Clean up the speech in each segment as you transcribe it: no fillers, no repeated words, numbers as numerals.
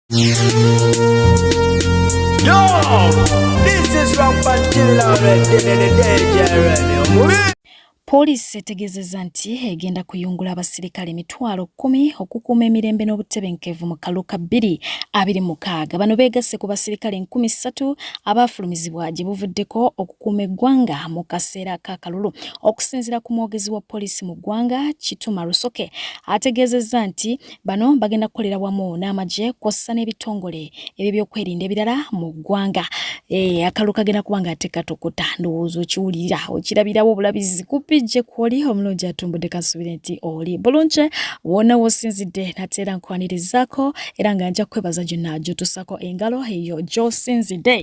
Yo, this is Rampant Poliisi etegeezezza nti egenda kuyungula abasirikale 100,000 okukuuma emirembe n'obutebenkevu mu kalulu ka 2026. Bano beegasse ku basirikale 3000 abaafulumizibwa gye buvuddeko okukuuma eggwanga mu kaseera k'akalulu. Okusinziira ku mwogezi wa poliisi mu ggwanga Kituma Rusoke ategeezezza nti Bano bagenda kukolera wamu n'amagye kw'ossa n'ebitongole eby'ebyokwerinda ebirala mu ggwanga. Eh, akalulu kagenda kuba nga tekatokota, ndowooza okiwulira okirabirawo obulabizi kupijje kwoli omulungi atumbudde kansubire nti oli bulungi wonna w'osinzidde nate era nkwanirizaako era nga nja kukwebaza gyonna gy'otusako engalo eyo gy'osinzidde.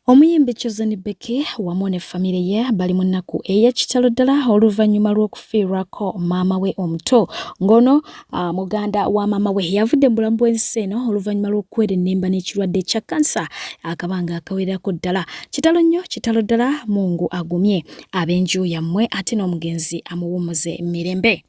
Omuyimbi Chosen Becky wamu ne famire ye bali mu nnaku ey'ekitalo ddala oluvannyuma lw'okufiirwako maama we omuto ng'ono uh, muganda wa maama we yavudde mu bulamu bw'ensi eno oluvannyuma lw'okwerennemba n'ekirwadde ekya kansa akabanga akawererako ddala. Kitalo nnyo, kitalo ddala, Mungu agumye ab'enju yammwe ate n'omugenzi amuwummuze mirembe.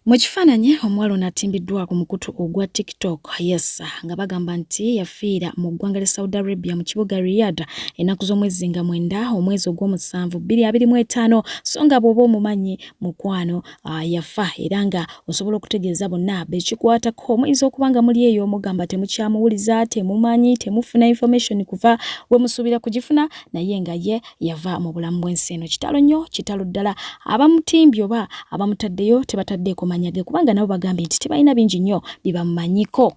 Mu kifaananyi omuwala ono atimbiddwa ku mukutu ogwa TikTok yes nga bagamba nti yafiira mu ggwanga lya Saudi Arabia mu kibuga Riyadh ennaku z'omwezi nga 9 omwezi ogw'omusanvu 2025 so nga bw'oba omumanyi mukwano yafa era nga osobola okutegeeza bonna bekikwatako muyinza okuba nga muli eyo mugamba temukyamuwuliza temumanyi temufuna information kuva we musuubira kugifuna naye nga ye yava mu bulamu bw'ensi eno. Kitalo nnyo, kitalo ddala. Abamutimbye oba abamutaddeyo tebataddeeko mannya ge kubanga nabo bagambye nti tebalina bingi nnyo bye bamumanyiko.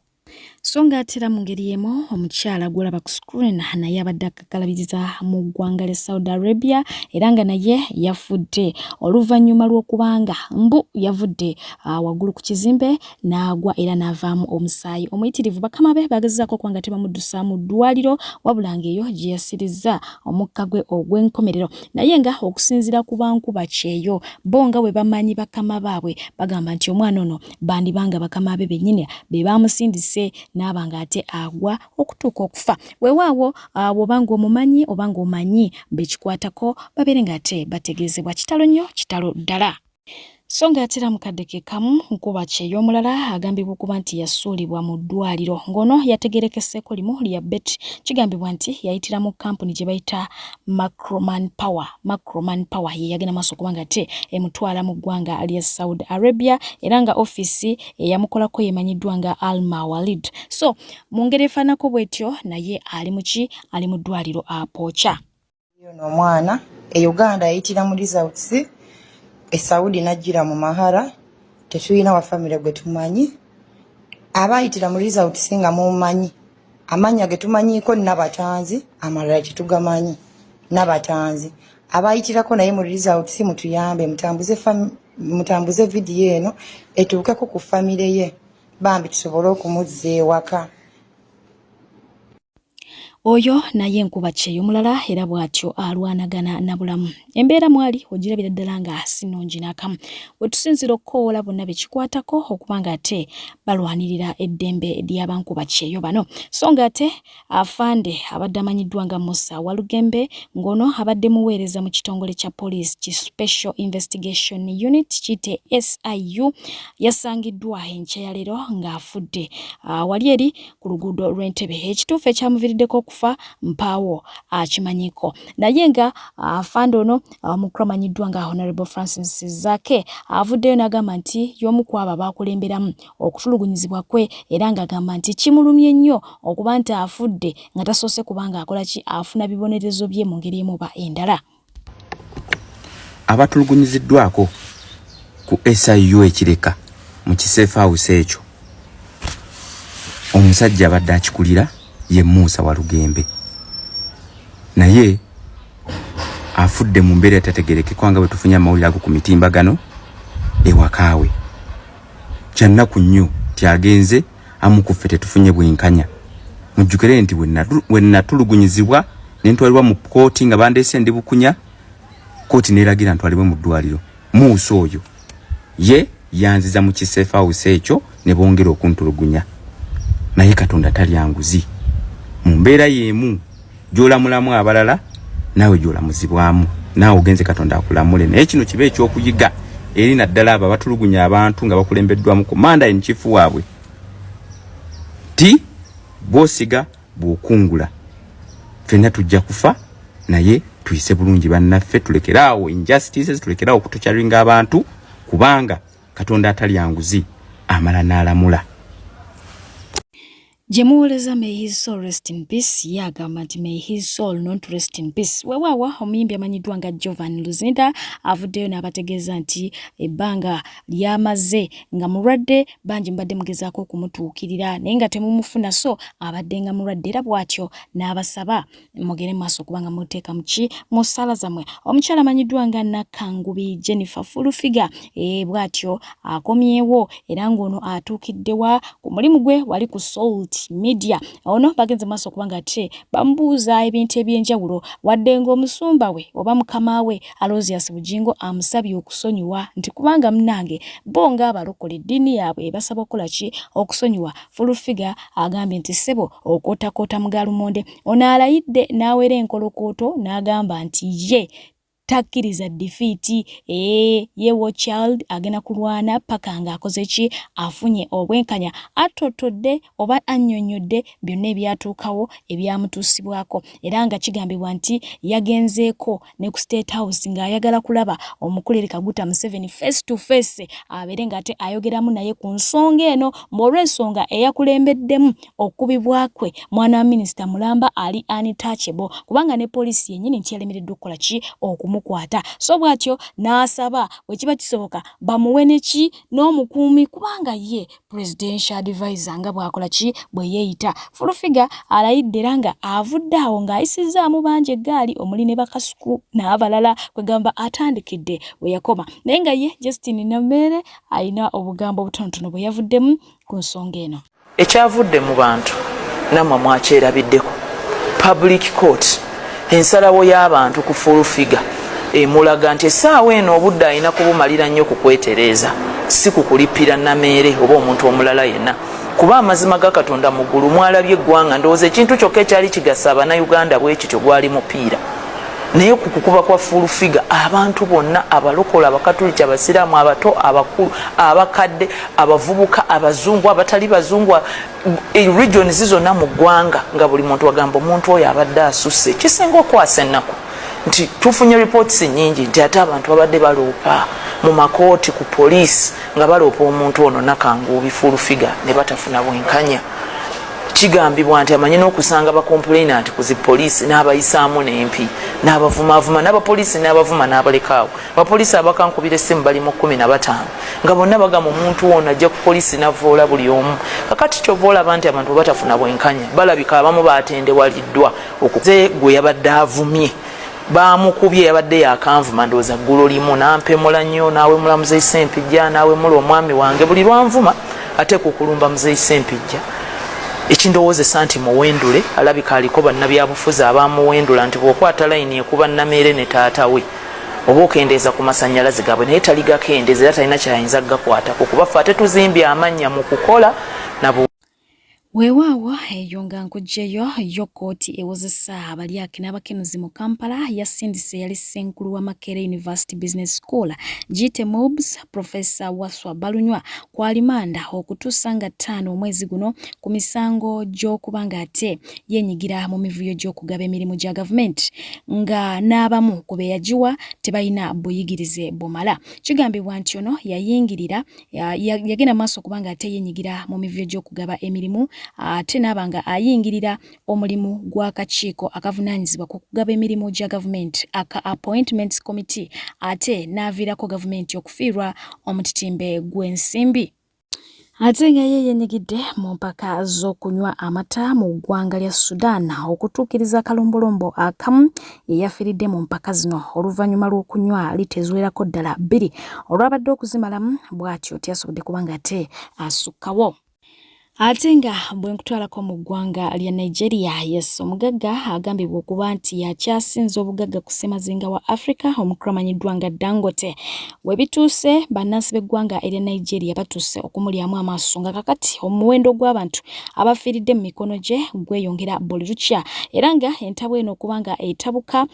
So nga ate era mu ngeri y'emu omukyala gw'olaba ku screen naye abadde akakalabiriza mu ggwanga lya Saudi Arabia era nga naye yafudde oluvannyuma lw'okubanga mbu yavudde ah, waggulu ku kizimbe n'agwa era n'avaamu omusaayi omuyitirivu. Bakama be bagezezaako okuba nga tebamuddusa mu ddwaliro wabula ng'eyo gye yasirizza omukka gwe ogw'enkomerero naye nga okusinziira ku bankuba kyeyo bo nga bwe bamanyi bakama baabwe bagamba nti omwana ono bandiba nga bakama be bennyini be baamusindise n'aba ng'ate agwa okutuuka okufa. Weewaawo ah, bw'oba ng'omumanyi oba ng'omanyi bekikwatako babeere ng'ate bategeezebwa. Kitalo nnyo, kitalo ddala. So nga ate era mu kadde ke kamu nkuba kyeyo omulala agambibwa okuba nti yasuulibwa mu ddwaliro ng'ono yategeerekeseeko limu lya Betty. Kigambibwa nti yayitira mu kkampuni gye bayita Macroman Power. Macroman Power ye yagenda maaso okuba nga ate emutwala mu ggwanga lya Saudi Arabia era nga ofiisi eyamukolako yemanyiddwa nga Alma Walid. So mu ngeri efaanako bw'etyo naye ali muki ali mu ddwaliro apooca. Ono omwana e Uganda yayitira mu results e Saudi najjira mu mahara tetulina wa family gwe tumanyi abayitira mu results nga mumanyi amannya ge tumanyiiko Nabatanzi amalala tetugamanyi Nabatanzi abayitirako naye mu results mutuyambe mutambuze mutambuze vidiyo eno etuukeko ku family ye bambi tusobole okumuzza ewaka. Oyo naye nkuba kyeyo mulala era bw'atyo alwanagana na bulamu. Embeera mwali ogirabira ddala nga si nnungi n'akamu. We tusinziira okukowoola bonna be kikwatako okuba ng'ate balwanirira eddembe lya bankuba kyeyo bano. So ng'ate afande abadde amanyiddwa nga Musa Walugembe ng'ono abadde muweereza mu kitongole kya poliisi ki Special Investigation Unit kiyite SIU yasangiddwa enkya ya leero ng'afudde wali eri ku luguudo lw'Entebe. Ekituufu ekyamuviiriddeko okufa mpaawo akimanyiko naye nga afande ono omukulu amanyiddwa nga Honorable Francis Zaake avuddeyo n'agamba nti y'omu ku abo abaakulemberamu okutulugunyizibwa kwe era ng'agamba nti kimulumye nnyo okuba nti afudde nga tasoose kubanga akola ki afuna bibonerezo bye mu ngeri emu oba endala. Abatulugunyiziddwako ku SIU ekireka mu kisafe house ekyo omusajja abadde akikulira ye Musa Walugembe naye afudde mu mbeera etategerekekwa nga bwe tufunye amawulire ago ku mitimbagano ewakaawe kyannaku nnyo nti agenze amu ku ffe tetufunye bwenkanya mujjukire nti bwe natulugunyizibwa ne ntwalibwa mu kkooti nga bandeese ndi bukunya kkooti neeragira ntwalibwe mu ddwaliro muusa oyo ye yanziza mu kisefawusi ekyo ne bongera okuntulugunya naye katonda talya nguzi mu mbeera y'emu gy'olamulamu abalala naawe gy'olamuzibwamu naawe ogenze katonda akulamule naye kino kibe ekyokuyiga eri naddala abo abatulugunya abantu nga bakulembeddwamu komanda in chief waabwe ti Bw'osiga bw'okungula. Ffenna tujja kufa, naye tuyise bulungi bannaffe, tulekere awo injustices, tulekere awo okutukyaringa abantu, kubanga Katonda atalya nguzi amala n'alamula. Gye muwoleza may his soul rest in peace, ye agamba nti may his soul not rest in peace. Weewaawo omuyimbi amanyiddwa nga Jovan Luzinda avuddeyo n'abategeeza nti ebbanga ly'amaze nga mulwadde bangi mubadde mugezaako okumutuukirira naye nga temumufuna, so abadde nga mulwadde era bw'atyo n'abasaba mugende maaso okuba nga muteeka muki mu ssaala zammwe. Omukyala amanyiddwa nga Nakangubi Jennifer Fulufiga e bw'atyo akomyewo era ng'ono atuukiddewa ku mulimu gwe wali ku Salt Media. Ono bagenze maaso okuba nga ate bamubuuza ebintu eby'enjawulo wadde ng'omusumba we oba mukama we Aloysius Bugingo amusabye okusonyiwa nti kubanga munnange bo ng'abalokole eddiini yaabwe ebasaba okukola ki okusonyiwa. Fulufiga agambye nti ssebo okootakoota mu ga lumonde. Ono alayidde n'awera enkolokooto n'agamba nti ye takkiriza defeat, ee ye war child agenda kulwana paka ng'akoze ki afunye obwenkanya. Attotodde oba annyonnyodde byonna ebyatuukawo ebyamutuusibwako era nga kigambibwa nti yagenzeeko ne ku State House ng'ayagala kulaba omukuliri Kaguta Museveni face to face abeere ng'ate ayogeramu naye ku nsonga eno, mbu olw'ensonga eyakulembeddemu okukubibwa kwe mwana wa minisita mulamba ali untouchable kubanga ne poliisi yennyini nti yalemereddwa okukola ki okumukwata. So bw'atyo n'asaba bwe kiba kisoboka bamuwe ne ki n'omukuumi kubanga ye presidential advisor nga bw'akola ki bwe yeeyita. Fulufiga alayidde era nga avudde awo ng'ayisizzaamu bangi eggaali omuli ne bakasuku n'abalala, kwegamba atandikidde we yakoma naye nga ye Justine Nammeere alina obugambo obutonotono bwe yavuddemu ku nsonga eno. Ekyavudde mu bantu nammwe mwakyerabiddeko. Public court, ensalawo y'abantu ku full figure emulaga nti essaawa eno obudde alina kubumalira nnyo ku kwetereeza, si ku kulippira Nameere oba omuntu omulala yenna, kuba amazima ga Katonda mu ggulu mwalabye eggwanga. Ndowooza ekintu kyokka ekyali kigasa Abannayuganda bwe kityo gwali mupiira, naye ku kukuba kwa full figure abantu bonna, abalokole, Abakatuliki, Abasiraamu, abato, abakulu, abakadde, abavubuka, abazungu, abatali bazungu, regions zonna mu ggwanga, nga buli muntu agamba omuntu oyo abadde asusse. Kisinga okwasa ennaku nti tufunye reports nyingi nti ate abantu babadde baloopa mu makooti, ku poliisi, nga baloopa omuntu ono Nakanguubi Full Figure ne batafuna bwenkanya. Kigambibwa nti amanyi n'okusanga bacomplainant ku zi poliisi n'abayisaamu n'empi n'abavumaavuma, n'abapoliisi n'abavuma n'abalekaawo. Abapoliisi abakankubira essimu bali mu 15 nga bonna bagamba omuntu ono ajja ku poliisi navoola buli omu. Kakati kyova olaba nti abantu batafuna bwenkanya, balabika abamu batendewaliddwa okuze gwe yabadde avumye bamukubye, yabadde yakanvuma ndowooza ggulo limu nampemula nnyo, nawemula Muzeyi Sempijja, nawemula omwami wange. Buli lwanvuma ateeka okulumba Muzeyi Sempijja, ekindowoozesa nti muwendule alabika aliko bannabyabufuzi abamuwendula nti bw'okwata layini ekuba Nameere ne taata we oba okendeeza ku masannyalaze gaabwe, naye taligakendeeza era talina kyayinza kugakwatako kuba ffe ate tuzimbye amannya mu kukola na Weewaawo eyo nga nkuggyeyo yo kkooti ewozesa abalyake n'abakenuzi mu Kampala yasindise eyali ssenkulu wa Makerere University Business School Gite Mobs Professor Waswa Balunywa ku alimanda okutuusa nga 5 omwezi guno ku misango gy'okuba ng'ate yeenyigira mu mivuyo gy'okugaba emirimu gya gavumenti nga n'abamu ku be yagiwa tebalina buyigirize bumala. Kigambibwa nti ono yayingirira yagenda maaso kubanga ate yenyigira mu mivuyo gy'okugaba emirimu ate n'aba nga ayingirira omulimu gw'akakiiko akavunaanyizibwa ku kugaba emirimu gya gavumenti aka Appointments Committee ate n'aviirako gavumenti okufiirwa omutitimbe gw'ensimbi. Ate nga ye yenyigidde mu mpaka z'okunywa amata mu ggwanga lya Sudan okutuukiriza akalombolombo akamu ye yafiiridde mu mpaka zino oluvannyuma lw'okunywa lita eziwerako ddala 2 olwabadde okuzimalamu, bw'atyo teyasobodde kuba nga ate asukkawo. Ate nga bwe nkutwalako mu ggwanga lya Nigeria, yes, omugagga agambibwa okuba nti yakyasinze obugagga ku ssemazinga wa Africa omukulu amanyiddwa nga Dangote, we bituuse bannansi b'eggwanga erya Nigeria batuuse okumulyamu amaaso nga kakati omuwendo gw'abantu abafiiridde mu mikono gye gweyongera buli lukya, era nga entabwe eno okuba nga etabuka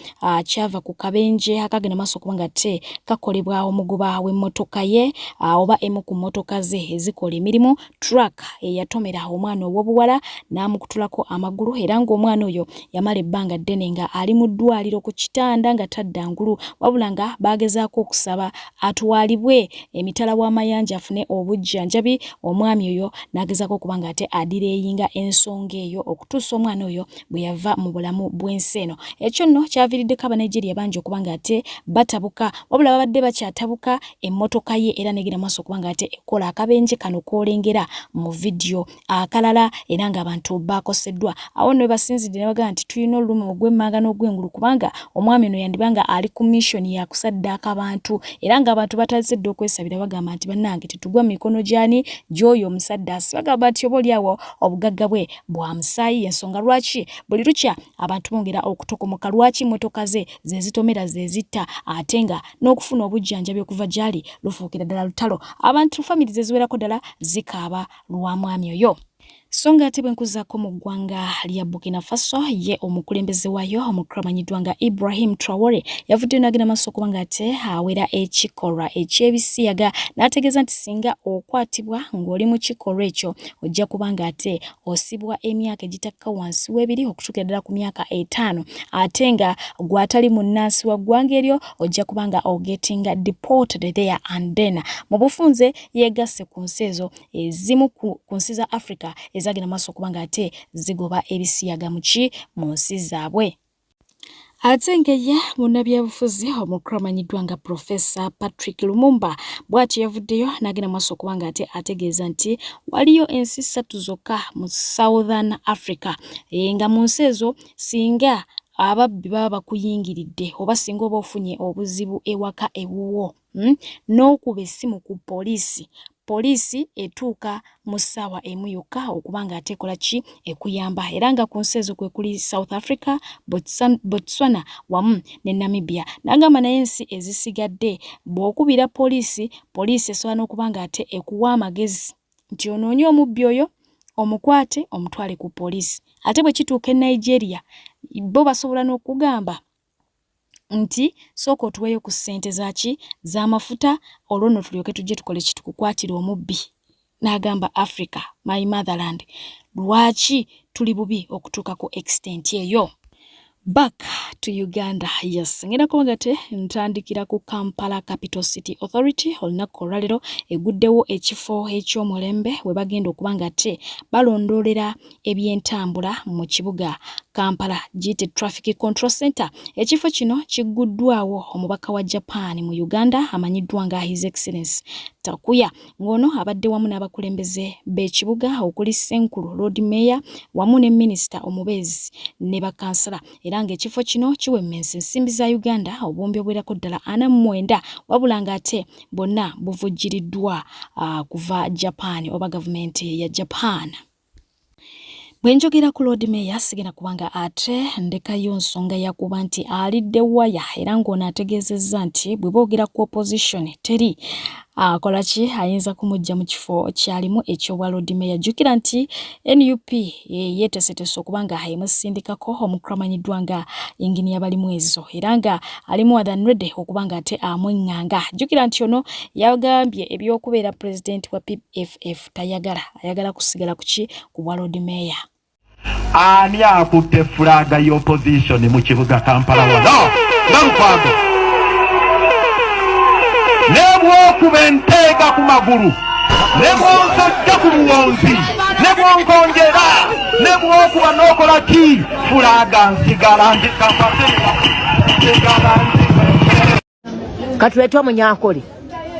kyava ku kabenje akagenda maaso okuba nga te kakolebwa omugoba w'emmotoka ye oba emu ku mmotoka ze ezikola emirimu truck eyatu yatomera omwana ow'obuwala n'amukutulako amagulu era ng'omwana oyo yamala ebbanga ddene nga ali mu ddwaliro ku kitanda nga tadda ngulu wabula nga baagezaako okusaba atwalibwe emitala w'amayanja afune obujjanjabi omwami oyo n'agezaako okuba nga ate adireeyinga ensonga eyo okutuusa omwana oyo bwe yava mu bulamu bw'ensi eno. Ekyo nno kyaviiriddeko Abanigeria bangi okuba nga ate batabuka wabula babadde bakyatabuka emmotoka ye era negenda maaso okuba nga ate ekola akabenje kano k'olengera mu vidiyo akalala era ng'abantu bakoseddwa. Awo nno webasinzidde ne bagamba nti tulina olulumi ogw'emmanga n'ogw'engulu kubanga omwami ono yandiba nga ali ku mission ya kusaddaaka bantu era ng'abantu batandise dda okwesabira bagamba nti bannange tetugwa mu mikono gy'ani gy'oyo omusaddaasi. Bagamba nti oba oliawo obugagga bwe bwa musaayi y'ensonga lwaki buli lukya abantu bongera okutokomoka lwaki mmotoka ze ze zitomera ze zitta ate nga n'okufuna obujjanjabi okuva gy'ali lufuukira ddala lutalo abantu famire ze ziwerako ddala zikaaba lwa mwami oyo. So nga ate bwe nkuzaako mu ggwanga lya Burkina Faso ye omukulembeze waayo omukulu amanyiddwa nga Ibrahim Traore yavuddeyo n'agenda maaso okuba nga ate awera ekikolwa eky'ebisiyaga n'ategeeza nti singa okwatibwa ng'oli mu kikolwa ekyo ojja kuba nga ate osibwa emyaka egitakka wansi w'ebiri okutuukira ddala ku myaka etaano ate nga gw'atali munnansi wa ggwanga eryo ojja kuba nga ogetinga deported there and then. Mu bufunze yeegasse ku nsi ezo ezimu ku nsi za Africa ezagenda maaso okuba nga ate zigoba ebisiyaga muki mu nsi zaabwe. Ate nga ye munnabyabufuzi omukulu amanyiddwa nga Professor Patrick Lumumba bw'atyo yavuddeyo n'agenda maaso okuba nga ate ategeeza nti waliyo ensi ssatu zokka mu Southern Africa e, nga mu nsi ezo singa ababbi baba bakuyingiridde oba singa oba ofunye obuzibu ewaka ewuwo n'okuba essimu ku poliisi, poliisi etuuka mu ssaawa emu yokka okuba nga ate ekola ki ekuyamba era nga ku nsi ezo kwe kuli South Africa, Botswana wamu ne Namibia. N'agamba naye ensi ezisigadde bw'okubira poliisi, poliisi esobola n'okuba nga ate ekuwa amagezi nti onoonye omubbi oyo omukwate omutwale ku poliisi. Ate bwe kituuka e Nigeria bo basobola n'okugamba nti sooka otuweeyo ku ssente zaki z'amafuta olwo nno tulyoke tujje tukole ki tukukwatire omubbi n'agamba Africa my motherland lwaki tuli bubi okutuuka ku extent eyo. Back to Uganda yes ngenda kuba nga te ntandikira ku Kampala Capital City Authority olunaku olwalero eguddewo ekifo eky'omulembe we bagenda okuba nga te balondoolera ebyentambula mu kibuga Kampala giyite Traffic Control Center. Ekifo kino kigguddwawo omubaka wa Japan mu Uganda amanyiddwa nga His Excellence Takuya ng'ono abadde wamu n'abakulembeze b'ekibuga okuli Ssenkulu Lord Mayor wamu ne minisita omubeezi ne bakansala era ng'ekifo kino kiwemmense ensimbi za Uganda obuwumbi obuwerako ddala 49 wabula ng'ate bonna buvujjiriddwa kuva Japan oba gavumenti ya Japan. Bwe njogera ku Lord Mayor sigenda kuba nga ate ndekayo nsonga ya kuba nti alidde waya era ng'ono ategeezezza nti bwe boogera ku opposition teri akola ki ayinza kumuggya mu kifo kyalimu eky'obwa Lord Mayor. Jjukira nti nup yeeteeseteese okuba nga emusindikako omukulu amanyiddwa nga Yinginiya Balimwezo era nga ali more than ready okuba nga ate amweŋŋanga. Jjukira nti ono yagambye eby'okubeera pulezidenti wa PFF tayagala ayagala kusigala kuki ku bwa Lord Mayor. Ani akutte fulaga y'opposition mu kibuga Kampala wano nga Lukwago ne bw'okuba enteega ku magulu ne bw'onsojja ku buwonzi ne bw'onkonjera ne bw'okuba n'okola ki fulaga nsigala nsigala. Katuleete omunyankole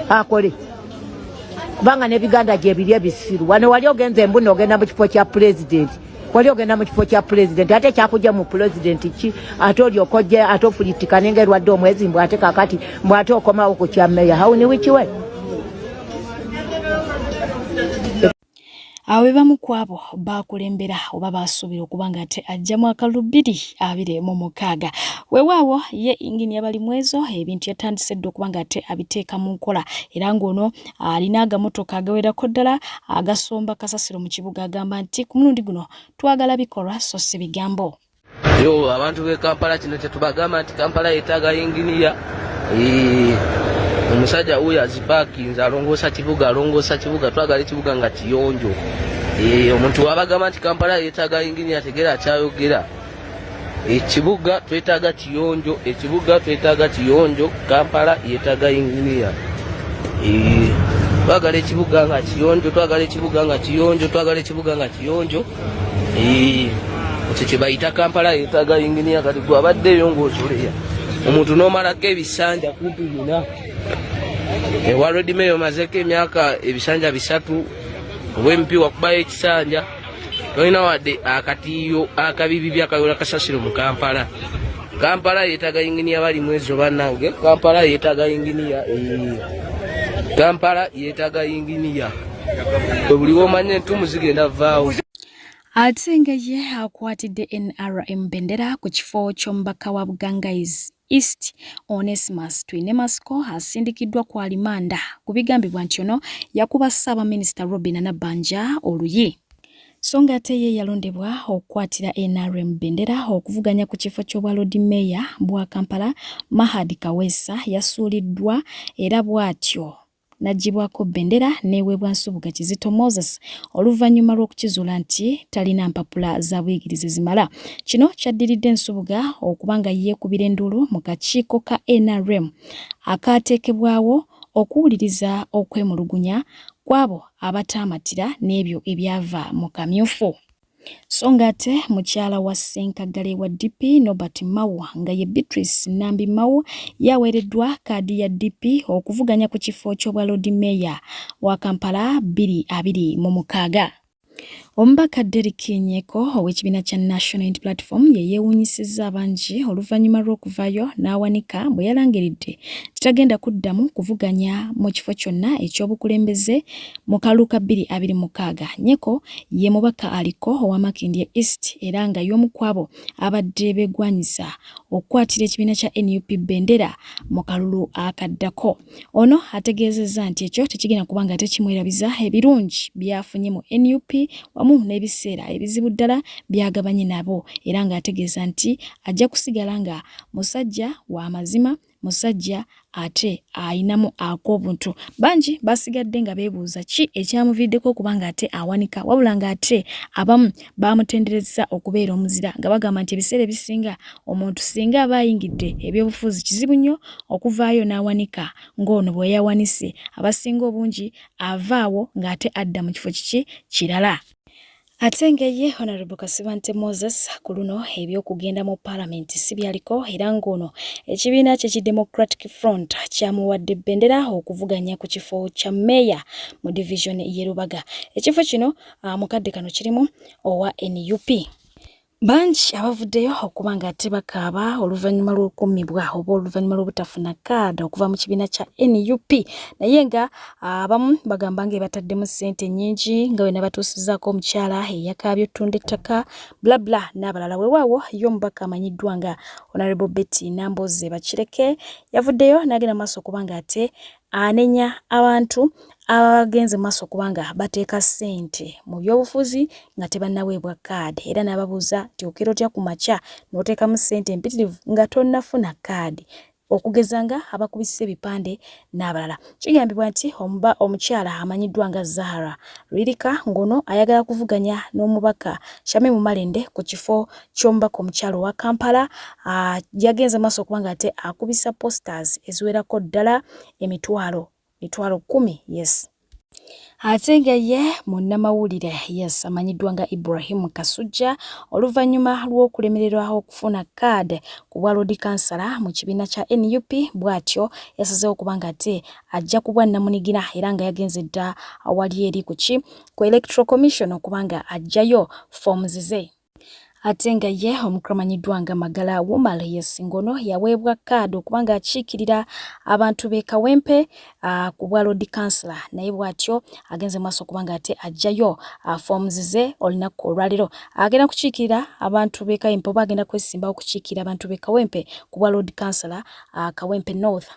akole kubanga nebiganda gyebiri ebisiru wano wali ogenza embuna ogenda mu kifo kya pulezidenti wali ogenda mu kifo kya pulezidenti ate kyakujja mu pulezidenti ki ate olyoka ojje ate ofulitikane nga erwadde omwezi mbu ate kakati mbu ate okomawo ku kya meya hawuniwikiwe. Abo be bamu ku abo baakulembera oba baasuubira okuba nga ate ajjamu akalulu 2026. Weewaawo ye Yinginiya Balimwezo ebintu yatandise dda okuba nga ate abiteeka mu nkola era ng'ono alina agamotoka agawerako ddala agasomba kasasiro mu kibuga agamba nti ku mulundi guno twagala bikolwa so si bigambo. Yo abantu b'e Kampala kino kyetubagamba nti Kampala yetaaga yinginiya. Omusajja wuyo azipakinze alongoosa kibuga, alongoosa kibuga, twagala ekibuga nga kiyonjo. Eh, omuntu wabagamba nti Kampala yeetaaga yinginiya ategeera akyayogera. Ekibuga twetaaga kiyonjo, ekibuga twetaaga kiyonjo, Kampala yeetaaga yinginiya. Eh, twagala ekibuga nga kiyonjo, twagala ekibuga nga kiyonjo, twagala ekibuga nga kiyonjo. Eh, ekyo kye bayita Kampala yeetaaga yinginiya. Kati gwe abaddeeyo ng'osoleya omuntu n'omalako ebisanja kumpi bina ewa Lord Mayor omazeeko emyaka ebisanja bisatu obwempi wakubayo ekisanja tolina wadde akatiiyo akabibi byakayola kasasiro mu Kampala. Kampala yeetaaga yinginiya bali mwezo bannange. Kampala yeetaaga yinginiya, eh. Kampala yeetaaga yinginiya bwe buli womanya entuumu zigenda vaawo. Ate nga ye akwatidde NRM bendera ku kifo ky'omubaka wa Bugangaizi East Onesimus Twinemasiko asindikiddwa ku alimanda ku bigambibwa nti ono yakuba Ssaabaminisita Robinah Nabbanja oluyi. So nga ate ye yalondebwa okukwatira NRM bendera okuvuganya ku kifo ky'obwa Loodi Meeya bwa Kampala Mahad Kaweesa yasuuliddwa era bw'atyo n'aggyibwako bendera n'eweebwa Nsubuga Kizito Moses oluvannyuma lw'okukizuula nti talina mpapula za buyigirize zimala. Kino kyaddiridde Nsubuga okuba nga yeekubira enduulu mu kakiiko ka NRM akaateekebwawo okuwuliriza okwemulugunya kw'abo abataamatira n'ebyo ebyava mu kamyufu. So ng'ate mukyala wa Ssenkaggale wa DP Norbert Mao nga ye Beatrice Nambi Mao yaweereddwa kaadi ya DP okuvuganya ku kifo ky'obwa Loodi Meeya wa Kampala 2026. Omubaka Derrick Nyeko ow'ekibiina kya National Unity Platform ye yeewuunyisizza abangi oluvannyuma lw'okuvaayo n'awanika bwe yalangiridde nti tagenda kuddamu kuvuganya mu kifo kyonna eky'obukulembeze mu kalulu ka 2026. Nyeko ye mubaka aliko owa Makindye East era nga y'omu ku abo abadde beegwanyiza okukwatira ekibiina kya NUP bendera mu kalulu akaddako. Ono ategeezezza nti ekyo tekigenda kuba nga tekimwerabiza ebirungi by'afunye mu NUP wamu n'ebiseera ebizibu ddala by'agabanye nabo era ng'ategeeza nti ajja kusigala nga musajja wa mazima musajja ate ayinamu ak'obuntu. Bangi basigadde nga beebuuza ki ekyamuviiriddeko okuba ng'ate awanika wabula ng'ate abamu baamutenderezza okubeera omuzira nga bagamba nti ebiseera ebisinga omuntu singa aba ayingidde ebyobufuzi kizibu nnyo okuvaayo n'awanika ng'ono bwe yawanise abasinga obungi avaawo ng'ate adda mu kifo kiki kirala. Ate nga ye Honorable Kasibante Moses ku luno eby'okugenda mu Palamenti si byaliko era ng'ono ekibiina kye ki Democratic Front kyamuwadde bendera okuvuganya ku kifo kya meeya mu division y'e Lubaga. Ekifo kino mu kadde kano kirimu owa NUP. Bangi abavuddeyo okuba nga ate bakaaba oluvannyuma lw'okummibwa oba oluvannyuma lw'obutafuna kaada okuva mu kibiina kya NUP naye nga abamu bagamba nga ebataddemu ssente nnyingi nga bwe nabatuusizzaako omukyala eyakaabye ottunda ettaka bla bla n'abalala. Weewaawo ye omubaka amanyiddwa nga Honorable Betty Nambooze Bakireke yavuddeyo n'agenda mu maaso okuba nga ate anenya abantu abagenze mu maaso okuba nga bateeka ssente mu byobufuzi nga tebannaweebwa kaadi era n'ababuuza nti okeera otya ku makya n'oteekamu ssente empitirivu nga tonnafuna kaadi okugeza nga abakubisa ebipande n'abalala. Kigambibwa nti omukyala amanyiddwa nga Zahara Lwirika ng'ono ayagala kuvuganya n'omubaka Shamim Malende ku kifo ky'omubaka omukyala owa Kampala yagenze maaso okuba nga ate akubisa posters eziwerako ddala 100,000 yes. Ate nga ye munnamawulire yes amanyiddwa nga Ibrahim Kasujja oluvannyuma lw'okulemererwa okufuna kaadi ku bwa Loodi Kansala mu kibiina kya NUP bw'atyo yasazeewo okuba nga ate ajja kubwa nnamunigina era nga yagenze dda awali eri ku ki ku Electoral Commission okuba nga aggyayo forms ze. Ate nga ye omukulu amanyiddwa nga Magala Umar yes ng'ono yaweebwa kaadi okuba ng'akiikirira abantu b'e Kawempe ku bwa Lord Councillor naye bw'atyo agenze maaso okuba ng'ate aggyayo forms ze olunaku olwaleero agenda kukiikirira abantu b'e Kawempe oba agenda kwesimbawo okukiikirira abantu b'e Kawempe ku bwa Lord Councillor Kawempe North.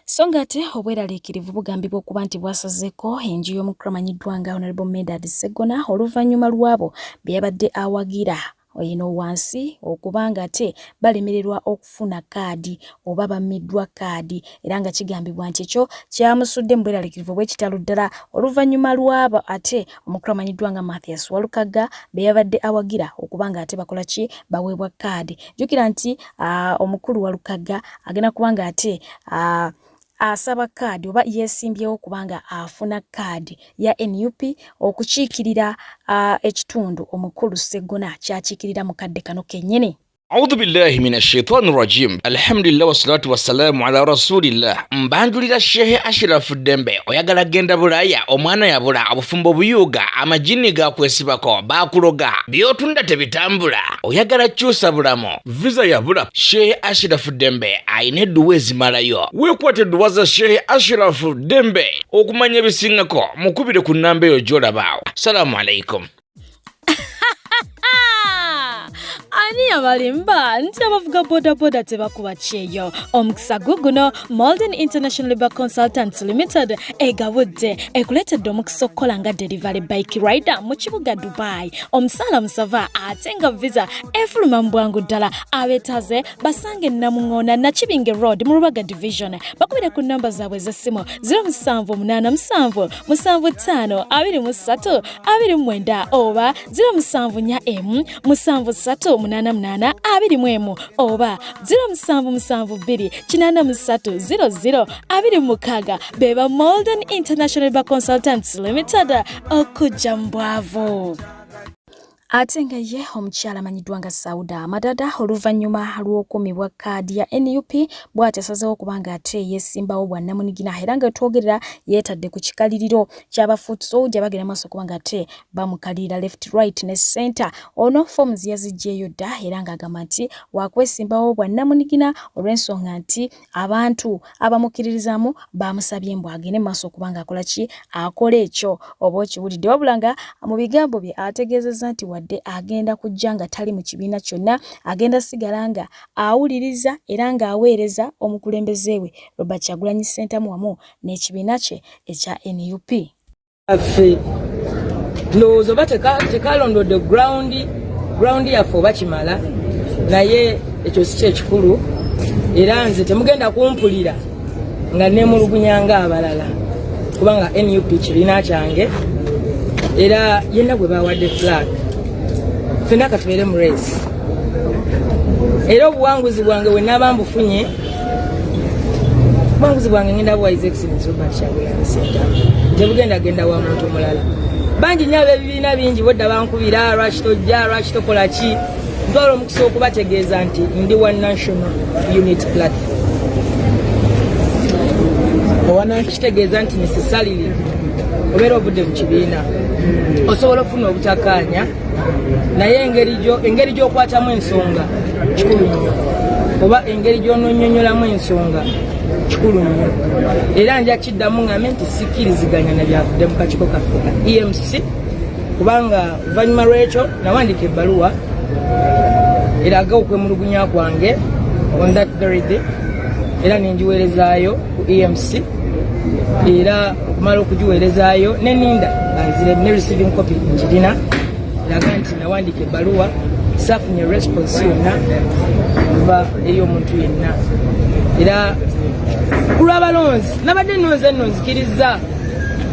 So ng'ate obweraliikirivu bugambibwa okuba nti bwasazeeko enju y'omukulu amanyiddwa nga Honorable Medard Sseggona oluvannyuma lw'abo be yabadde awagira Eno wansi okuba nga ate balemererwa okufuna kaadi oba bammiddwa kaadi era nga kigambibwa nti ekyo kyamusudde mu bweraliikirivu obw'ekitalo ddala oluvannyuma lw'abo ate omukulu amanyiddwa nga Mathias Walukagga be yabadde awagira okuba nga ate bakola ki baweebwa kaadi. Jjukira nti omukulu Walukagga agenda kuba nga ate asaba kaadi oba yeesimbyewo kubanga afuna kaadi ya nup okukiikirira ekitundu omukulu Sseggona ky'akiikirira mu kadde kano kennyini. Audhu billahi mina shaitani rajim. Alhamdulillah wassalatu wassalamu ala rasulillah. Mbanjulira Shehe Ashiraf Dembe. Oyagala genda Bulaya, omwana yabula, obufumbo buyuuga, amajini gakwesibako, bakuloga, byotunda tebitambula. Oyagala kyusa bulamu, visa yabula. Shehe Ashiraf Dembe ayina edduwa ezimalayo. Weekwate edduwa za Shehe Ashiraf Dembe okumanya ebisingako mukubire ku nnamba eyo gy'olaba. Salamu alaikum. Ani abalimba nti abavuga bodaboda tebakuba kyeyo? Omukisa guguno Molden International Labour Consultants Limited egabudde ekuleetedde omukisa okukola nga delivery bike rider mu kibuga Dubai. Omusaala musava ate nga visa efuluma mu bwangu ddala. Abeetaze basange Namuŋoona Nakibinge Road mu Rubaga Division. Bakubire ku nnamba zaabwe ez'essimu 0787 75 23 29 oba 0741 73 88 21 oba 0772 83 00 26. Beba Molden International Labour Consultants Limited okujja mu bwavu. Ate nga ye omukyala amanyiddwa nga Sauda Madada oluvannyuma lw'okumibwa kaadi ya NUP bw'ati asazeewo okuba nga ate yeesimbawo bwannamunigina era nga wetwogerera yeetadde ku kikaliriro ky'aba foot soldier bagenda maaso okuba nga ate bamukalirira left right ne center. Ono forms yaziggyeeyo dda era ng'agamba nti wakwesimbawo bwannamunigina olw'ensonga nti abantu abamukkiririzaamu baamusabye mbu agende mu maaso okuba ng'akola ki akola ekyo oba okiwulidde wabula nga mu bigambo bye ategeezezza nti wadde agenda kujja nga tali mu kibiina kyonna agenda sigala nga awuliriza era ng'aweereza omukulembeze we Robert Kyagulanyi Ssentamu wamu n'ekibiina kye ekya NUP. Ffe ndowooza oba tekalondodde ground yaffe oba kimala, naye ekyo si kyekikulu, era nze temugenda kumpulira nga nemulugunya ng'abalala kubanga NUP kibiina kyange era yenna gwe bawadde flag ffenna katubeere mu race, era obuwanguzi bwange bwe naaba mbufunye obuwanguzi bwange ngenda buwa His Excellency Robert Kyagulanyi Ssentamu, tebugenda genda wa muntu mulala. Bangi nnyo ab'ebibiina bingi bodda bankubira lwaki tojja, lwaki tokola ki. Ntwala omukisa okubategeeza nti ndi wa National Unity Platform. Kitegeeza nti necessarily obeera ovudde mu kibiina osobola okufuna obutakkaanya, naye engeri gy'okwatamu ensonga kikulu nnyo, oba engeri gy'ononyonyolamu ensonga kikulu nnyo. Era nja kiddamu ngambe nti sikkiriziganya na byavudde mu kakiiko kaffe ka EMC, kubanga oluvannyuma lw'ekyo nawandiika ebbaluwa eraga okwemulugunya kwange on that very day, era nengiweerezaayo ku EMC, era okumala okugiweerezaayo neninda banzire ne receiving copy ngirina eraga nti nawandiika ebbaluwa, saafunye response yonna kuva eri omuntu yenna. Era ku lw'abalonzi nabadde nonze nno nzikiriza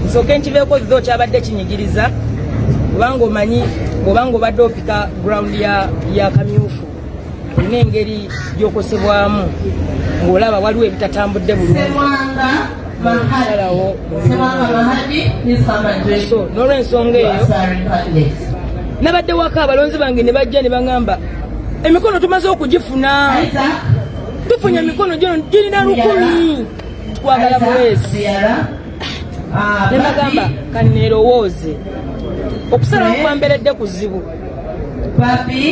nsooke nkiveeko, tho kyabadde kinyigiriza kubanga omanyi bw'obanga obadde opika ground ya kamyufu olina engeri gy'okosebwamu ng'olaba waliwo ebitatambudde bulungi salawo. So n'olwensonga eyo nabadde waka, abalonzi bange ne bajja ne baŋŋamba emikono tumaze okugifuna, tufunye emikono gino girina 1000, twagala muweesi. Ne bagamba kaneerowooze okusalawo kwamberedde kuzibu,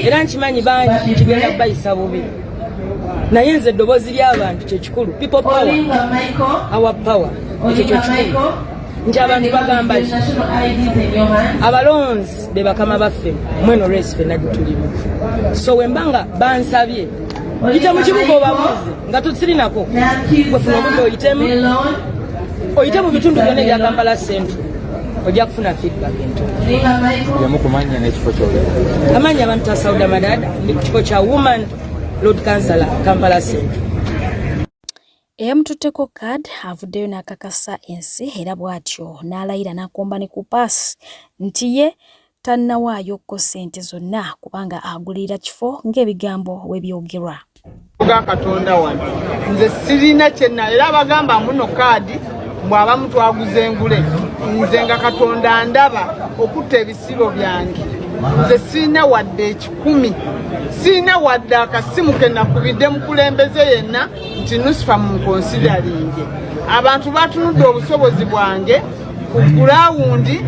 era nkimanyi bangi kigenda kubayisa bubi, naye nze eddoboozi ly'abantu kyekikulu. People power, our power. Ekyo kyekikulu nti abantu bagamba ki, abalonzi be bakama baffe mweno race fenna gyetulimu. So wemba nga bansabye yita mu kibuga obabuuze nga tusirinako gwefuna obudde oyitemu, oyite mu bitundu byonna ebya Kampala Central. Ojja kufuna feedback entuufu. Yamu ku mannya n'ekifo ky'oli. Amannya bampita Sauda Madada, ndi ku kifo kya Woman Lord Councillor Kampala Central. Eyamututteko card avuddeyo n'akakasa ensi era bw'atyo n'alayira n'akomba ne ku paasi nti ye tannawaayo ko ssente zonna kubanga agulirira kifo ng'ebigambo we byogerwa. Ga Katonda wano nze sirina kyenna era abagamba mbuno kaadi mbu abamu twaguze engule, nze nga Katonda ndaba okutta ebisibo byange, nze sirina wadde ekikumi, sirina wadde akasimu ke nakubidde mukulembeze yenna nti Nusifa munkonsidaringe. Abantu batunudde obusobozi bwange ku gulawundi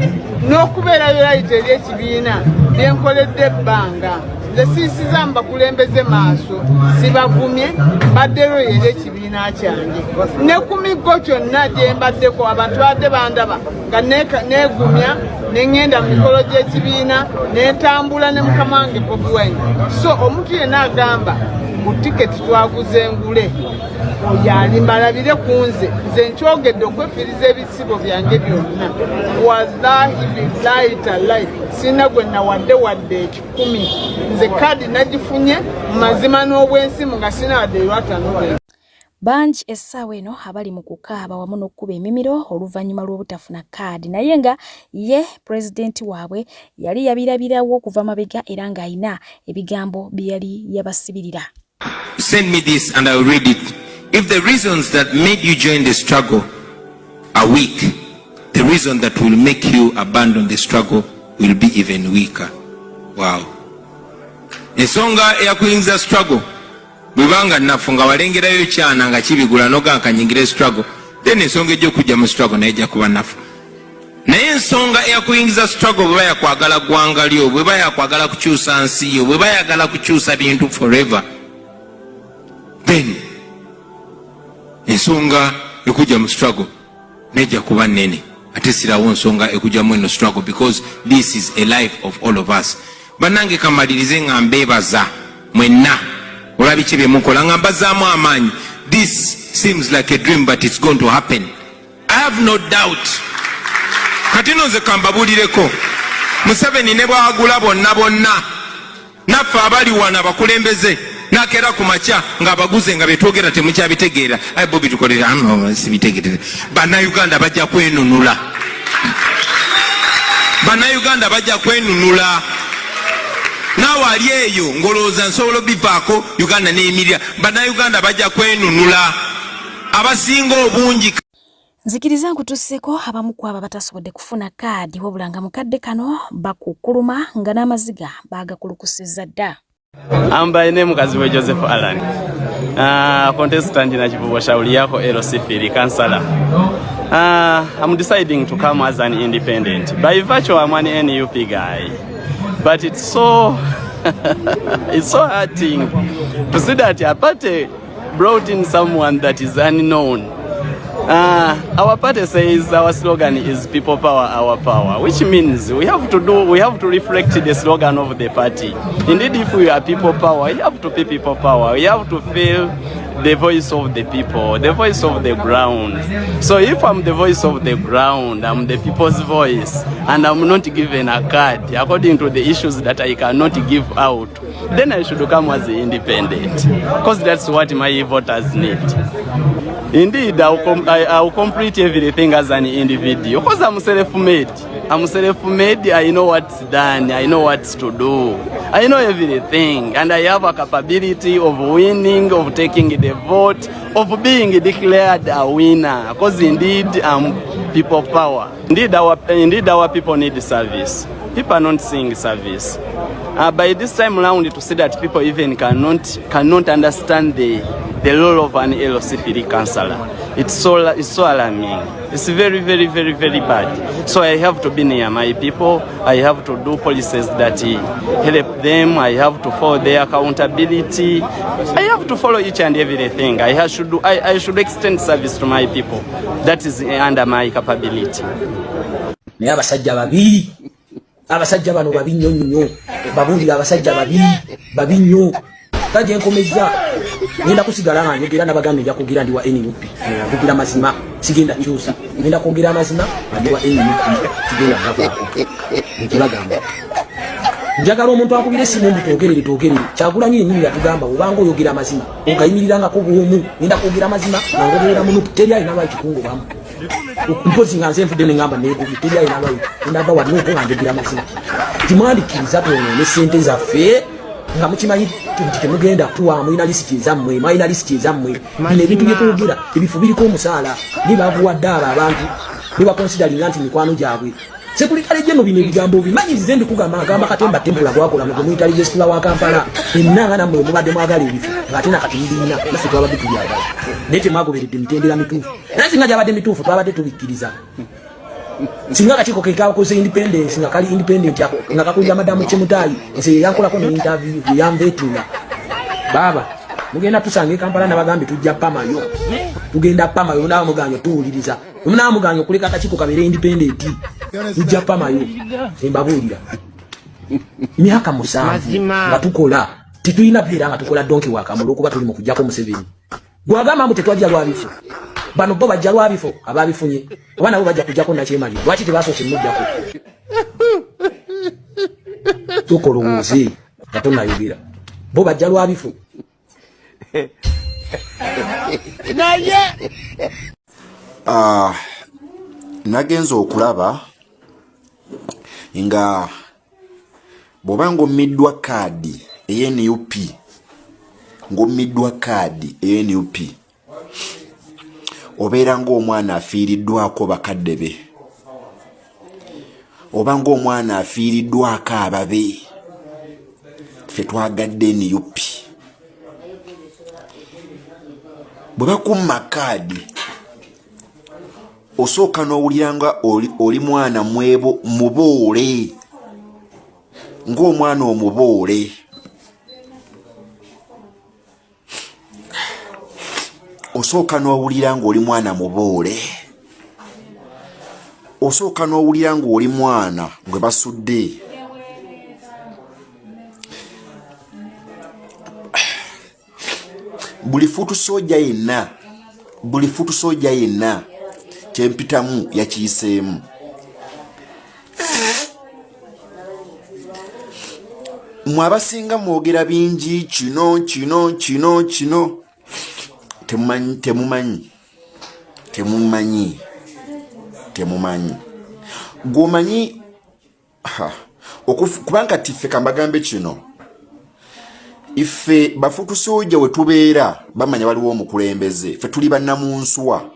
n'okubeerayo layita eri ekibiina byenkoledde ebbanga. Nze siisiza mu bakulembeze maaso, sibavumye, mbaddeyo eri ekibiina kyange ne ku miggo kyonna gye mbaddeko. Abantu babadde bandaba nga neegumya ne ŋŋenda mu mikolo gy'ekibiina ne ntambula ne mukama wange Bobi Wine. So omuntu yenna agamba ku tiketi twaguze engule, oyo alimba, alabire ku nze. Nze nkyogedde okwefiiriza ebisibo byange byonna, wallahi billahi tallahi, sirina gwe nawadde wadde ekikumi. Nze kaadi nagifunye mu mazima n'obwensimu nga sirina wadde erwatano. Bangi essaawa eno abali mu kukaaba wamu n'okukuba emimiro oluvannyuma lw'obutafuna kaadi, naye nga ye pulezidenti waabwe yali yabirabirawo okuva mabega era ng'alina ebigambo bye yali yabasibirira. Send me this and I'll read it. If the reasons that made you join the struggle are weak, the reason that will make you abandon the struggle will be even weaker. Wow. Ensonga eyakuyingiza struggle bwebanga nafu nga walengerayo kyana nga kibigula noga nkanyingire struggle, then ensonga ejja okujja mu struggle naye ejja kuba nafu. Naye ensonga eyakuyingiza struggle bweba yakwagala ggwanga lyo, bweba yakwagala kukyusa nsi yo, bweba yagala kukyusa bintu forever, then ensonga ekujja mu struggle nejja kuba nene. Ate sirawo nsonga ekujjamu eno struggle, because this is a life of all of us. Bannange, kamalirize nga mbeebaza mwenna olwabiki byemukola, nga mbazaamu amaanyi. This seems like a dream, but it's going to happen, I have no doubt. Kati no nze kambabuulireko, Museveni ne bwagula bonna bonna, naffe abali wano abakulembeze, nakeera ku makya ng'abaguze nga betwogera temukyabitegeera. Ayi Bobi, tukolere sibitegeerere. Bannayuganda bajja kwenunula, Bannayuganda bajja kwenunula. Naawe ali eyo ng'olowooza nsobola obivaako Uganda neyimirira, Bannayuganda bajja kwenunula abasinga obungi. Nzikiriza nkutuuseko abamu ku abo abatasobodde kufuna kaadi, wabula nga mukadde kano bakukkuluma nga n'amaziga baagakulukusizza dda. I'm by name Kazibwe Joseph Allan. Contestant Nakivubo Shauri Yako LC3 councillor. I'm deciding to come as an independent. By virtue, I'm an NUP guy. But it's so hurting to see that a party brought in someone that is unknown. Our party says our slogan is "People power, our power," which means we have to reflect the slogan of the party. Indeed, if we are people power, we have to be people power. We have to feel the voice of the people, the voice of the ground. So if I'm the voice of the ground, I'm the people's voice, and I'm not given a card according to the issues that I cannot give out, then I should come as independent, because that's what my voters need. Indeed, I'll complete everything as an individual because I'm self-made. I'm self-made. I know what's done. I know what's to do. I know everything, and I have a capability of winning, of taking the vote, of being declared a winner. Because indeed, I'm people power. Indeed, our people need service. People are not seeing service. By this time round, to see that people even cannot understand the role of an LC3 councillor. It's so alarming. It's very, very, very, very bad. So I have to be near my people. I have to do policies that help them. I have to follow their accountability. I have to follow each and everything. I should extend service to my people. That is under my capability. Naye abasajja babi, abasajja bano babi nnyo nnyo, babuulira abasajja babi, babi nnyo. Kagye nkomezza, ngenda kusigala nga njogera, nabagambye nja kugira ndi wa NUP, nvugira mazima. Sigenda kyusa, ngenda kwogera amazima nga ndi wa NUP, sigenda gavaako. Nkibagamba. Njagala omuntu akubira essimu mbu twogerere twogerere. Kyagulanyi yennyini yatugamba obanga oyogera amazima ogayimirirangako bwomu. Ngenda kwogera amazima nga ngoberera mu NUP, teri alina lwaki kungobamu. Mpozi nga nze nvudde ne ngamba neegobye, teri alina lwaki ndava wa NUP nga njogera amazima. Timwandikkiriza twonoone ssente zaffe nga mukimanyi nti temugenda kutuwa, mulina lisiti ezammwe, mwalina lisiti ezammwe. Bino ebintu bye twogera ebifo biriko omusaala ni baguwadde abo abantu bebakonsidalinga nti mikwano gyabwe. Sekulikale jeno bino ebigambo obimanyi, nze mbikugamba agamba katemba tempula gwakola mwe muyita regisitula wa Kampala enna nga nammwe mubadde mwagala ebifo ng'ate nakati mubirina, naffe twabadde tubyagala naye temwagoberedde mitendera mituufu. Naye singa gyabadde mituufu twabadde tubikkiriza. Singa akakiiko ke kakoze independence nga kali independent nga kakulira madamu Chemutayi, nze yeyankolako ne interview yeyanvetinga. Baaba mugenda tusanga e Kampala, nabagambye tujja pamayo, tugenda pamayo, nawe muganye tuwuliriza, nawe muganye okuleka akakiiko kabeere independent, tujja pamayo. Embabuulira myaka 7 nga tukola, tetulina beera nga tukola donki wakamula okuba tuli mu kujjako Museveni. Gwagamba mbu tetwajja lwa bifo, bano bo bajja lwa bifo, ababifunye oba nabo bajja kujjako nakyemalira. Lwaki tebasoose mujjako? Tukolowooze nga tonayogera, bo bajja lwa bifo. Naye Nagenze okulaba nga bw'oba ng'ommiddwa kaadi eya NUP, ng'ommiddwa kaadi eya NUP, obeera ng'omwana afiiriddwako bakadde be oba ng'omwana afiiriddwako ababe. Ffe twagadde NUP. Bwe bakumma kaadi osooka n'owulira nga oli mwana mwebo muboole, ng'omwana omuboole. Osooka n'owulira ng'oli mwana muboole, osooka n'owulira ng'oli mwana gwe basudde. Buli futu soja yenna, buli futu soja yenna kyempitamu yakiyiseemu. Mwe abasinga mwogera bingi, kino kino kino kino, temumanyi, temumanyi, temumanyi, temumanyi. Gwomanyi kubanga kati ffe kambagambe kino, iffe bafutusoja we tubeera bamanya waliwo omukulembeze. Ffe tuli bannamunswa,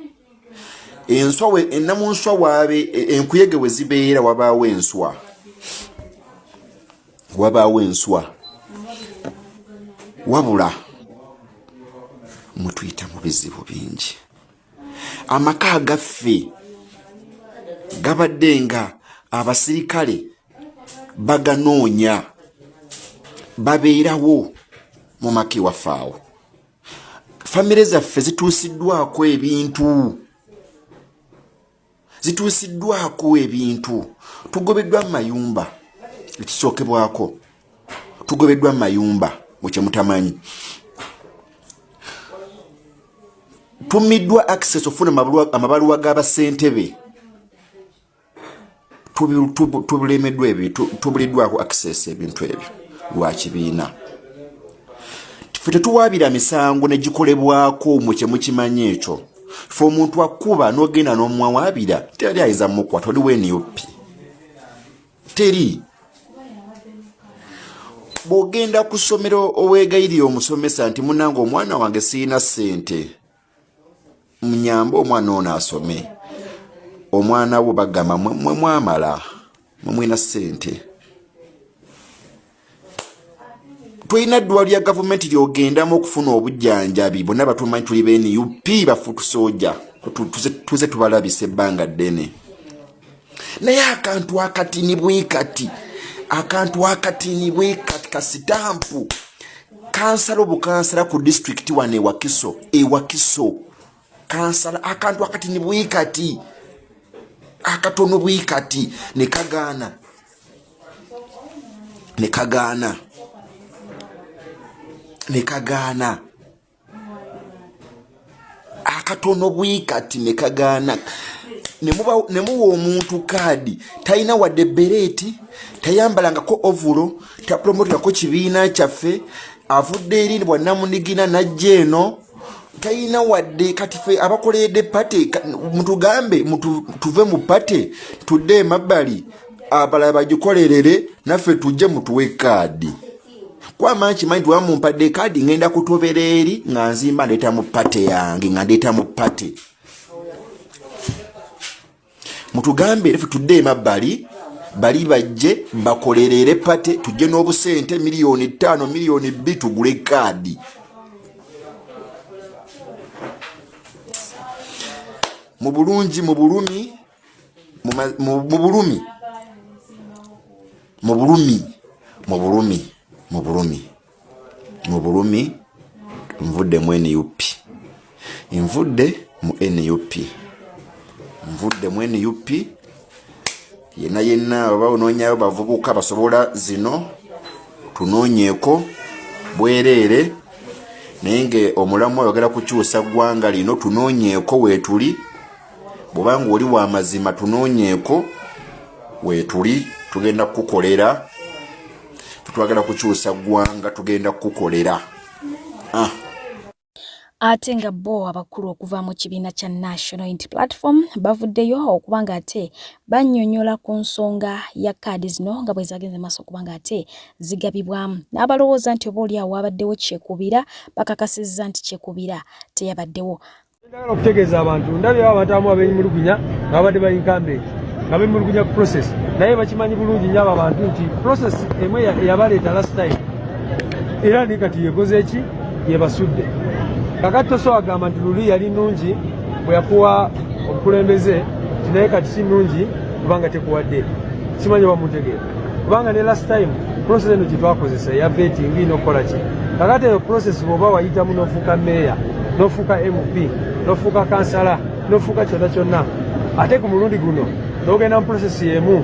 enswa we ennamunswa waabe enkuyege we zibeera wabaawo enswa, wabaawo enswa. Wabula mutuyita mu bizibu bingi. Amaka agaffe gabadde nga abasirikale baganoonya, babeerawo mu maka ewaffe awo. Famire zaffe zituusiddwako ebintu, zituusiddwako ebintu. Tugobeddwa mu mayumba, ekisookebwako tugobeddwa mu mayumba mu kyemutamanyi. Tumiddwa access ofuna amabaluwa g'abasentebe, tubulemeddwa ebyo, tubuliddwako access ebintu ebyo lwa kibiina. Ffe tetuwaabira misango ne gikolebwako, mu kye mukimanyi ekyo. Ffe omuntu akkuba n'ogenda n'omuwawaabira teri ayinza mukwata, oli wa NUP teri. Bw'ogenda ku ssomero oweegayirira omusomesa nti munange omwana wange sirina ssente, munyambe omwana ono asome, omwana wo bagamba mwe mwamala, mwe mulina ssente. Tulina eddwaliro lya gavumenti lyogendamu okufuna obujjanjabi, bonna batumanyi tuli ba NUP bafutusoja, tuze tubalabisa ebbanga ddene. Naye akantu akatini bwe kati, akantu akatini bwe kati, kasitampu kansala obukansala ku disitulikiti wano ewakiso, ewakiso kansala, akantu akatini bwe kati, akatono bwe kati, ne kagaana, ne kagaana, ne kagaana. Katono bwikati ne kagaana ne muwa omuntu kaadi, talina wadde bereeti, tayambalangako ovulo, tapromoterako kibiina kyaffe, avudde eri bwannamunigina najja eno, talina wadde. Kati fe abakoleredde pate, mutugambe tuve mu pate tudde emabbali, abalala bagikolerere, naffe tujje mutuwe kaadi. Kwama nkimanyi nti wamumpadde kaadi, ngenda kutobera eri nga nzimba ndeeta mu pate yange, nga ndeeta mu pate. Mutugambe efe tudde emabbali, bali bajje bakolerere pate, tujje n'obusente 5 miliyoni, 2 miliyoni tugule kaadi. Mu bulungi, mu bulumi, mu bulumi, mu bulumi, mu bulumi, mu bulumi, mu bulumi, nvudde mu NUP, nvudde mu NUP, nvudde mu NUP. Yenna yenna oba onoonyayo bavubuka basobola zino, tunoonyeeko bwereere, naye nga omulamu ayogera kukyusa ggwanga lino, tunoonyeeko weetuli. Bw'obanga oli wa mazima, tunoonyeeko weetuli, tugenda kukukolera. Tutwagala kukyusa ggwanga, tugenda kukukolera. Ah. Ate nga bo abakulu okuva mu kibiina kya National Unity Platform bavuddeyo okuba nga ate bannyonnyola ku nsonga ya kaadi zino nga bwe zagenze maaso okuba nga ate zigabibwamu, n'abalowooza nti oba oli awo waabaddewo kyekubira, bakakasizza nti kyekubira teyabaddewo. Njagala okutegeeza abantu, ndabyewo abantu abamu abemulugunya nga babadde ba incumbent nga bemulugunya ku process, naye bakimanyi bulungi nnyo abo abantu nti process emu eyabaleeta last time era ni kati yekoze eki yebasudde. Kakati tosobola kugamba nti luli yali nnungi bwe yakuwa obukulembeze nti naye kati si nnungi kubanga tekuwadde. Simanyi oba muntegeera, kubanga ne last time process eno gyetwakozesa eya vetting nokukola ki. Kakati eyo process bwoba wayitamu nofuuka meeya, nofuuka MP, nofuuka kansala, nofuuka kyonna kyonna, ate ku mulundi guno nogenda mu process yemu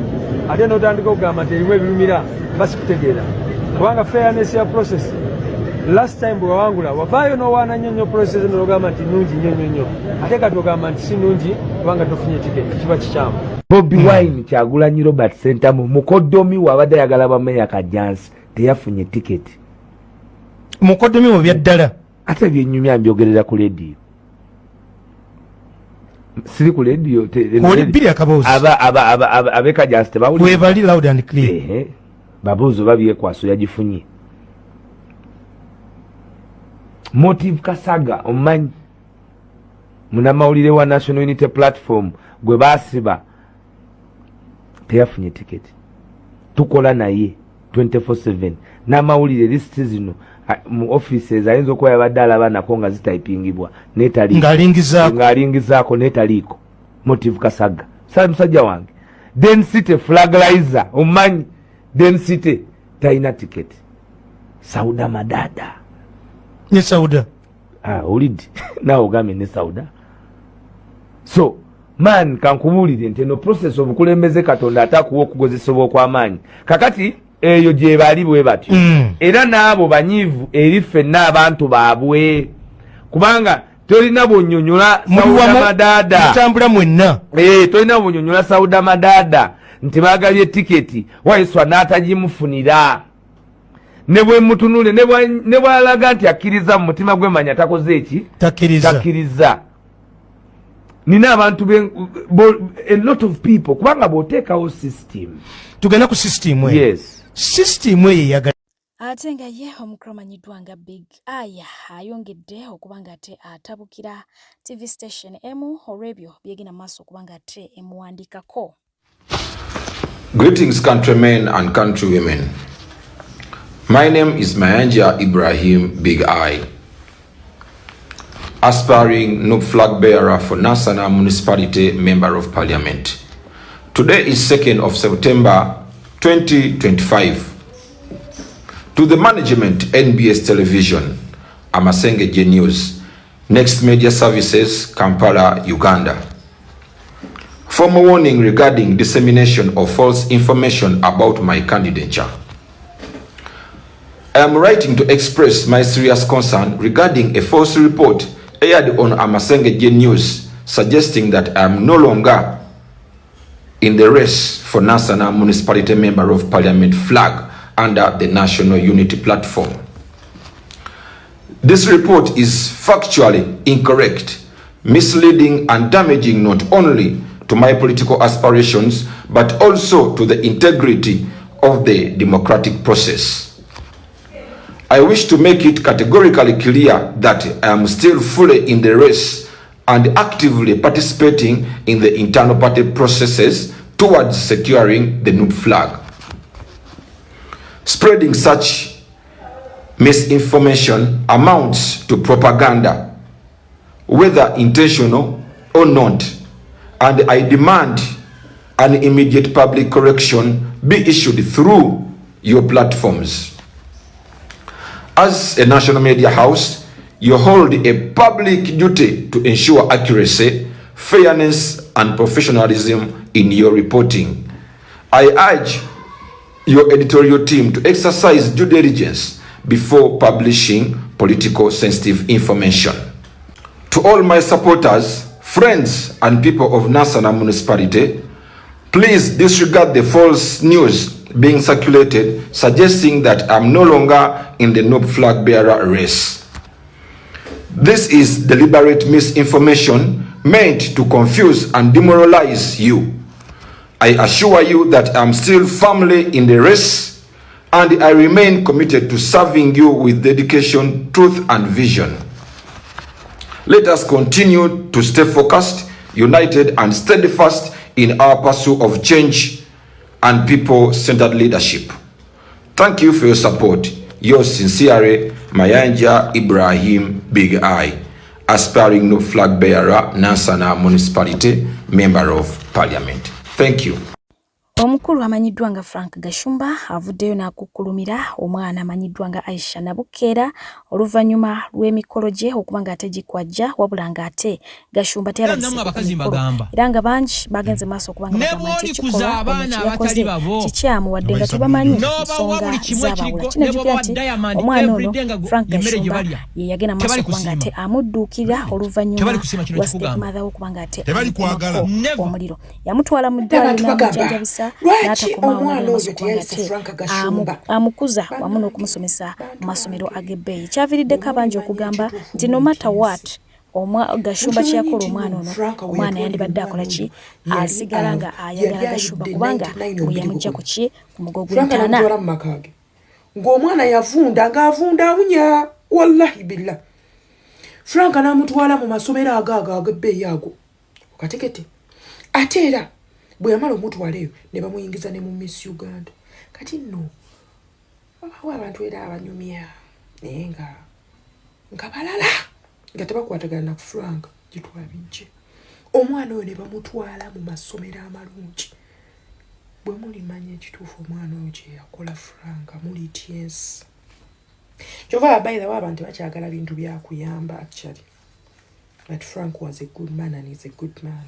ate notandika okugamba nti erimu ebirumira, basikutegeera, kubanga fairness ya process, last time bwe wawangula wavaayo nowaana nnyo nnyo process eno nogamba nti nungi nnyo nnyo nnyo, ate kati ogamba nti si nungi kubanga tofunye tiketi, kiba kikyamu. Bobi Wine, Kyagulanyi Robert Sentamu mukoddomi we abadde ayagala bameya Kajjansi, teyafunye tiketi. Mukoddomi we byaddala. Ate byenyumya mbyogerera ku lediyo, siri ku lediyo. Oli bbiri akaboozi. Ab'e Kajjansi tebawulira. Webali loud and clear. Babuuzi oba byekwaso yagifunye. Motive Kasaga, omumanyi, munamawulire wa National Unity Platform gwe baasiba, teyafunye tiketi. Tukola naye 24/7 n'amawulire. Lisiti zino mu offices ayinza okuba yabadde alaba nako nga zitayipingibwa. Ng'alingizaako. Netaliiko. Motive Kasaga sala musajja wange. Density Flaglizer, omumanyi, Density talina tiketi. Sauda Madada. Ne Sauda. Ah, olidde naawe ogambye ne Sauda. So man, kankubuulire nti eno process, obukulembeze Katonda ate akuwa okugozesebwa okw'amaanyi. Kakati eyo gyebali bwe batyo. Era n'abo banyiivu eri ffenna abantu baabwe, kubanga tolina bwonyonyola Sauda Madada. Mutambula mwenna. Eh, tolina bwonyonyola Sauda Madada nti bagabye tiketi, Waiswa n'atagimufunira. Ne bwe mutunule, ne bwalaga nti akkiriza mu mutima gwe, manya takoze eki. Takkiriza. Takkiriza. Nina abantu a lot of people, kubanga bw'oteekawo system. Tugenda ku system eyo. Yes. System eyo eyagala. Ate nga ye omukulu amanyiddwa nga Big Eye ayongedde okuba nga ate atabukira TV station emu olw'ebyo byegenda maaso okuba nga ate emuwandiikako. Greetings, countrymen and countrywomen. My name is Mayanja Ibrahim Big Eye, aspiring NUP flag bearer for Nansana Municipality Member of Parliament. Today is 2nd of September 2025. To the management, NBS Television, Amasenge J News, Next Media Services, Kampala, Uganda. Formal warning regarding dissemination of false information about my candidature. I am writing to express my serious concern regarding a false report aired on Amasengejje News suggesting that I am no longer in the race for Nansana Municipality Member of Parliament flag under the National Unity Platform. This report is factually incorrect, misleading and damaging not only to my political aspirations but also to the integrity of the democratic process. I wish to make it categorically clear that I am still fully in the race and actively participating in the internal party processes towards securing the NUP flag. Spreading such misinformation amounts to propaganda, whether intentional or not, and I demand an immediate public correction be issued through your platforms. As a national media house, you hold a public duty to ensure accuracy, fairness, and professionalism in your reporting. I urge your editorial team to exercise due diligence before publishing political sensitive information. To all my supporters, friends, and people of Nansana Municipality, please disregard the false news being circulated suggesting that I'm no longer in the NUP flag bearer race. This is deliberate misinformation meant to confuse and demoralize you. I assure you that I'm still firmly in the race and I remain committed to serving you with dedication, truth, and vision. Let us continue to stay focused, united, and steadfast in our pursuit of change and people centered leadership. Thank you for your support. Yours sincerely, Mayanja Ibrahim Big Eye, aspiring NUP flag bearer, Nansana Municipality, Member of Parliament. Thank you. Omukulu amanyiddwa nga Frank Gashumba avuddeyo n'akukkulumira omwana amanyiddwa nga Aisha Nabukeera oluvannyuma lw'emikolo gye okuba ng'ate gikwajja, wabula ng'ate Gashumba teyalabise Nammwe ku abakazi mikolo mbagamba. Era nga bangi bagenze maaso okuba nga Ne bagamba nti bw'olikuza ekikolwa ono abaana kye yakoze abatali babo, kikyamu, wadde nga tebamanyi n'obawa nsonga buli kimu z'abawula. ekiriko, ne Kinajjukira bw'obawa nti diamond omwana ono everyday nga Frank emmere gye Gashumba balya, ye yagenda maaso tebali okuba kusiima. ng'ate amudduukirira oluvannyuma Tebali kusiima kino lwa kikugamba. stepmother we okuba ng'ate Tebali kwagala. amukumako Never. omuliro. Yamutwala mu ddwaliro Abantu bagamba, n'amujjanjabisa lwaki n'atakomaawo, omwana n'agenda maaso oyo okuba nga teyayise ate Frank Gashumba? amukuza wamu n'okumusomesa mu masomero ag'ebbeeyi. Kyaviiriddeko abangi okugamba nti no matter what omwa Gashumba kye yakola omwana ono, omwana yandibadde akola ki, asigala nga ayagala Gashumba, kubanga bwe yamugja ku ki, ku mugo Frank gw'entaana. namutwala mu maka ge ng'omwana yavunda, ng'avunda awunya, wallahi billah. Frank n'amutwala mu masomero ago ago ag'ebbeeyi ago, okategete. Ate era bwe yamala omutwala eyo ne bamuyingiza ne mu Miss Uganda. Kati nno wabawo abantu era abanyumya naye nga balala nga tebakwatagana na Frank gitwabijje. Omwana oyo ne bamutwala mu masomero amalungi. Bwe mulimanya ekituufu omwana oyo kye yakola Frank, mulitya ensi. Kyova, by the way, abantu bakyagala bintu byakuyamba actually, but Frank was a good man and is a good man.